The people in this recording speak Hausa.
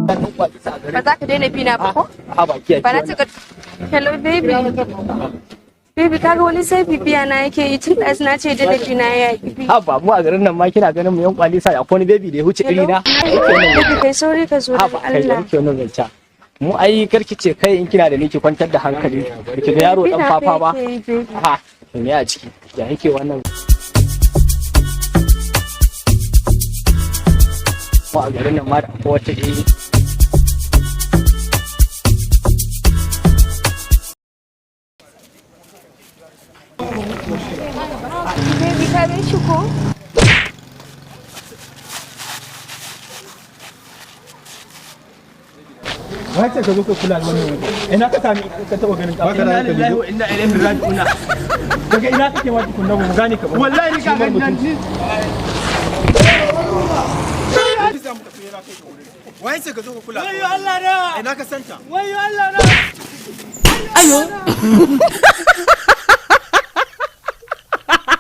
Dan kwalisa a garin. Ba za ka daina bina ba ko? Ha ba kiyaye. Ba na cika. Hello, baby. Baby, kaga wani sai bibiya na yake yi tun da na ce daina bina ya yi bi. Ha ba, mu a garin nan ma kina ganin mu yan kwalisa, akwai wani baby da ya huce iri na? Baby, kai sauri ka zo Ha don ba kai, Allah. yake wannan zancen. Mu ai karki ce kai, in kina da ni ki kwantar da hankali. Ki ga yaro dan Bina fafa ba. yake yi, baby. Ha, to me a ciki? Ya yake wannan? Mu a garin nan ma da akwai wata iri. Baby, ka gan shi ko? Wai ce ka zo ka kula da wannan waje. Ina ka sami ka taba ganin ka? Inna lillahi wa inna ilaihi raji'un. Daga ina kake ma tukunna, ba mu gane ka ba. Wallahi ni ka ga nan ni. Wai ce ka zo ka kula. Wayo Allah na. Ina ka santa? Wayo Allah na. Ayo.